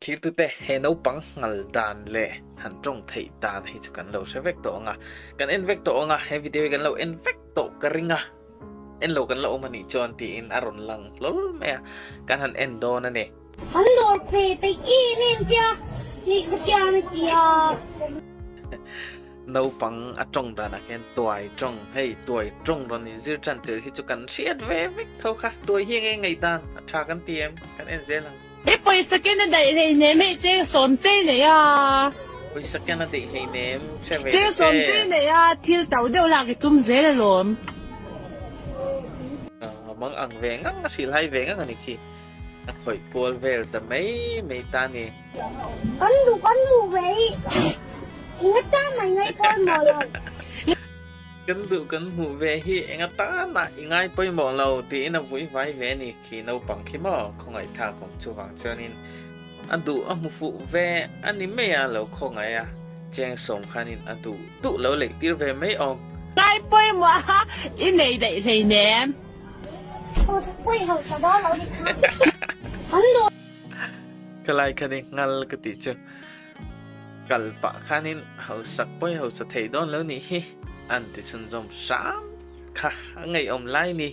Thirtute, he naupang nghal dan leh han tawng theih dan hi chu kan lo hre vek tawh ang a, kan en vek tawh ang a, he video hi kan lo en vek tawh ka ring a, en lo kan la awm a nih chuan tiin a rawn lang hlawl mai a, kan han en dawn a ni. An dawr pe peih em em che a, ni khatiang a ti a. Naupang a tawng danah khian tuai tawng, hei tuai tawng rawn inzir tan tir hi chu kan hriat ve vek tho kha, tuai hi enge ngaihdan a tha kan ti em, kan en zel ang. I pawisa ken a daih hleinem hei cheng sawm chei nei a. Pawisa ken a daih hleinem hre ve ta che. Cheng sawm chei nei a thil to deuh lak i tum zel alawm. Mang ang ve ngang a hrilhai ve ngang a ni khi. A khawih kual vel ta mai mai ta ni. Kan duh kan hmuh ve hi enga tan mah i ngai pawimawh lo. Kan duh kan hmuh ve hi enga tan mah i ngai pawimawh lo tiin a vui vai ve a ni. Khi naupang khi maw khawngaihthlak awm chuvang chuanin a duh a hmu fuh ve a ni mai a lo khawngaih a, cheng sawm khanin a duh duh lo leih tir ve mai awm. Ngai pawimawh a i nei daih hleinem. Ka lai khan i nghal ka tih chu kal pah khanin hausak pawi hausa thei dawn lo nih hi an ti chhunzawm hram kha a ngaihawm lai ni.